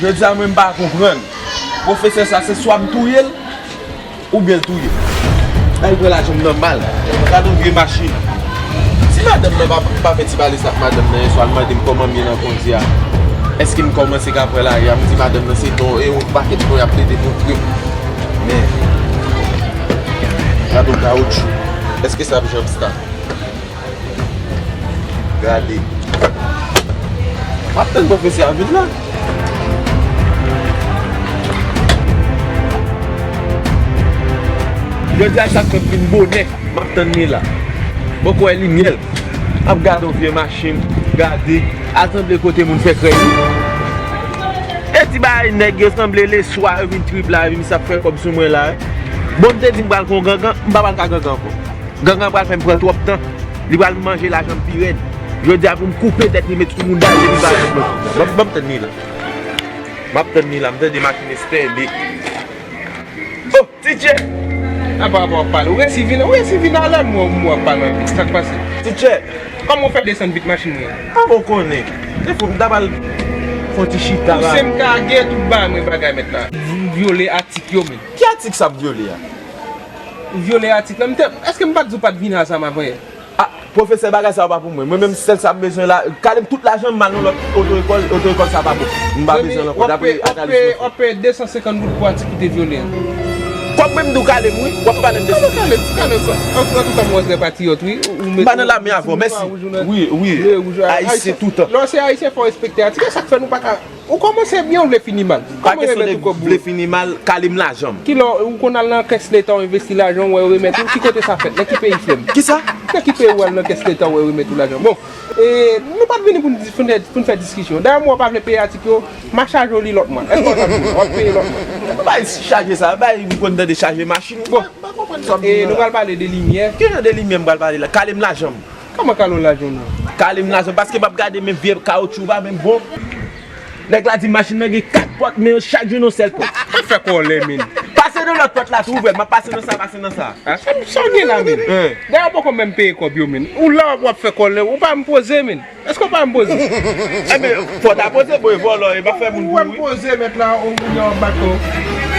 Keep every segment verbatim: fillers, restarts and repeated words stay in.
Jodi a mwen m pa konprann. Pwofesè sa se swa m touye l, oubyen l touye m. Al pran lajan m nan mal. Gade yon vye machin. Si madanm nan pa, pa fè ti pale sa ak madanm nan yèswa, l mande m kòman m ye nan kondi a. Èske m kòmanse ka pran lari a? M di madanm nan se non, e yon pakèt non y ap plede montre m. Men, gade yon kawotchou. Èske sa ap janm start? Gade. M ap tann pwofesè a vin la. Jodi a sa k fè m vin bonè. M ap tann li la. Poko wè limyè l. M ap gade yon vye machin. Gade. Al sanble kote moun fè krèy yo. E ti bagay nèg yo sanble leswa yo vin trip la, yo vin sa fè kòb sou mwen la. Bon, m te di m pral kon gangan, m pa pral ka gangan ankò. Gangan pral fè m pran twòp tan. Li pral manje lajan m pi rèd. Jodi a pou m koupe tèt li, met sou mouda l, epi ba l. Ban m, ban m tann li la. M ap tann li la, m tande machin estèle. Oh, Titjè! Apa, apa w ap pale? Ou resi vin, ou resi vin alè m wè w ap pale anpil. Sa k pase? Titjè! Kòman w fè desann vit machin mwen? A, bon, konnen. Defo m ta pral fè yon ti chita la. Pouse m kage tout ba mwen bagay mèt la. Vyole atik yo, men. Ki atik sa ap vyole a? Vyole atik la. M te, èske m pa t di w pa t vin a sa m avan yè? A, pwofesè, bagay sa yo pa pou mwen. Mwen menm, sèl sa m bezwen la, kale m tout lajan m al nan lòt oto ekòl, oto ekòl sa pa bon. M pa bezwen l ankò, dapre analiz mwen fè. W ap peye de san senkant goud pou atik ou te vyole a. Kòb mwen m di w kale m wi, w ap pale m de sa. Kale, kale, kale, antouka m wè w trè patriyòt wi. M pa nan lame avè w, mèsi. Wi, wi. Ayisyen toutan. Lè w se ayisyen, fò w respekte atik. E sa k fè nou pa ka Ou kòmanse byen, ou vle fini mal. Pa kesyon de vle fini mal, kale m lajan m. Kilè ou konn al nan kès leta, ou envesti lajan w, wè yo remèt ou? Ki kote sa fèt? Nan ki peyi, frè m? Kisa? Nan ki peyi ou al nan kès leta, wè yo remèt ou lajan? Bon, e, nou pa t vini pou n di, pou n fè, pou n fè diskisyon. Dayè, mwen w pa vle peye atik yo, m a chaje w li lòt mwa. Èske w ap chaje w? W ap peye lòt mwa. Bay chaje sa, bay m konn tande chaje machin. Bon, m pa konprann sa w ap di la. E nou pral pale de limyè. Ki jan de limyè m pral pale la? Kale m lajan m. Kòman kale w lajan w nan? Kale m lajan paske m ap gade men vye kawotchou pa menm bon. Nèg la di machin nan gen kat pòt, men yo chak jou nan sèl pòt. Fè kòlè, men. Pase nan lòt pòt la tou, ouvè l. M ap pase nan sa, pase nan sa. A, sa, sa w gen la, men. Dayè, w poko menm peye kòb yo, men. Ou la, w ap fè kòlè, ou pa menm poze, men. Èske w pa menm poze? Enben, fò w ta poze, bon, e vòlò, e pa fè moun kouri. Ou wè m poze, mèt la, ou kounye a w ap bat kò w.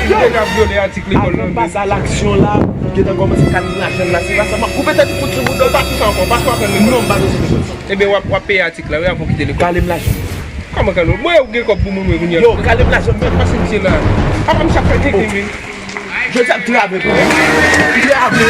Ou te ka vyole atik lekòl nan, men. Avan m pase a laksyon la, m gentan kòmanse kale m lajan m la, se pa sa, m ap koupe tèt ou fout sou bouda. Pa sou sa ankò, pa sou apèl lekòl. Non, m pa bezwen lekòl. Enben, w ap, w ap peye atik la, wi, avan w kite lekòl. Kale m lajan. Kòman kale w? Mwen, ou gen kòb pou mwen, mwen, kounye a. Yo, kale m lajan m menm. Pase misye la. Apa m chak fè tenten, men. Jodi a m trave pou mwen. M trave.